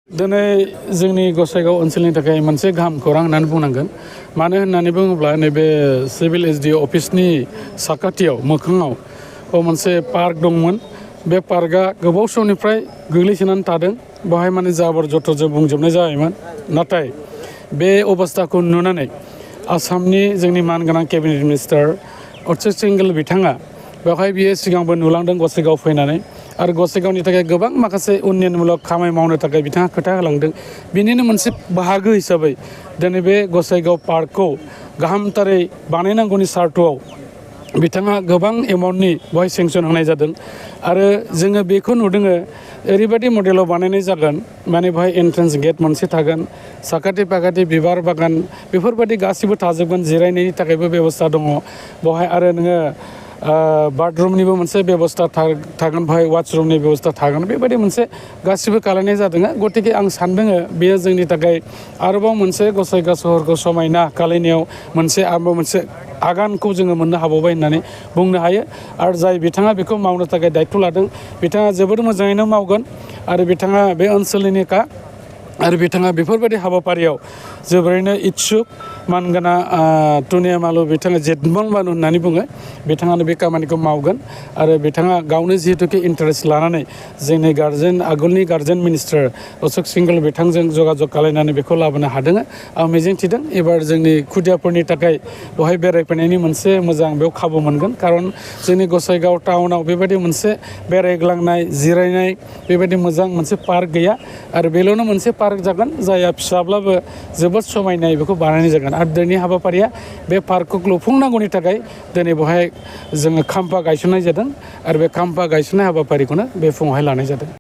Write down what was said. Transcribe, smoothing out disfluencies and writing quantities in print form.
दिनै जोंनि गसाइगाव ओनसोलनि थाखाय मोनसे गाहाम खौरां होननानै बुंनांगोन मानो होननानै बुङोब्ला नैबे सिभिल एसडि अफिसनि साखाथियाव मोखाङाव मोनसे पार्क दंमोन बे पार्कआ गोबाव समनिफ्राय गोग्लैसोनानै थादों बेवहाय माने जाबोर जथरजों बुंजोबनाय जायोमोन नाथाय बे अबस्थाखौ नुनानै आसामनि जोंनि मानगोनां केबिनेट मिनिस्टार अर्चद सिंघेल बिथाङा बेवहाय बियो सिगांबो नुलांदों गसाइगाव फैनानै आरो गसाइगावनि थाखाय गोबां माखासे उन्नयनमूलक खामानि मावनो थाखाय बिथाङा खोथा होलांदों बिनिनो मोनसे बाहागो हिसाबै दिनै बे गसाइगाव पार्कखौ गाहामथारै बानायनांगौनि सार्थआव बिथाङा गोबां एमाउन्टनि बेवहाय सेंसन होनाय जादों आरो जोङो बेखौ नुदों ओरैबायदि मडेलाव बानायनाय जागोन माने बेवहाय एन्ट्रेन्स गेट मोनसे थागोन साखाथि फाखाथि बिबार बागान बेफोरबायदि गासिबो थाजोबगोन जिरायनायनि थाखायबो बेबस्था दङ बेवहाय आरो नोङो बाथरुमनिबो मोनसे बेबस्था थागोन बेवहाय वाशरुमनि बेबस्था थागोन बेबायदि मोनसे गासिबो खालामनाय जादों गतिके आं सानदों बेयो जोंनि थाखाय आरोबाव मोनसे गसाइगाव सहरखौ समायना खालामनायाव मोनसे आरोबाव मोनसे आगानखौ जोङो मोननो हाबावबाय होननानै बुंनो हायो आरो जाय बिथाङा बेखौ मावनो थाखाय दायथ' लादों बिथाङा जोबोद मोजाङैनो मावगोन आरो बिथाङा बे ओनसोलनिनोखा आरो बिथाङा बेफोरबायदि हाबाफारियाव जोबोरैनो इच्छुक मानगोना टुनिया मालु बिथाङा जेटमल मालु होननानै बुङो बिथाङानो बे खामानिखौ मावगोन आरो बिथाङा गावनो जिहेतुके इन्टारेस्ट लानानै जोंनि आगोलनि गार्जेन मिनिस्टार अशोक सिंघेल बिथांजों जगाजग खालामनानै बेखौ लाबोनो हादों आं मिजिंथिदों एबार जोंनि खुदियाफोरनि थाखाय बेवहाय बेरायफैनायनि मोनसे मोजां बेयाव खाबु मोनगोन खारन जोंनि गसाइगाव टाउनाव बेबायदि मोनसे बेरायग्लांनाय जिरायनाय बेबायदि मोजां मोनसे पार्क गैया आरो बेल'नो मोनसे पार्क जागोन जायहा फिसाब्लाबो जोबोद समायनाय बेखौ बानायनाय जागोन आरो दिनै हाबाफारिया बे पार्कखौ लुफुंनांगौनि थाखाय दिनै बेवहाय जोङो खाम्फा गायसननाय जादों आरो बे खाम्फा गायसननाय हाबाफारिखौनो बे फुङावहाय लानाय जादों।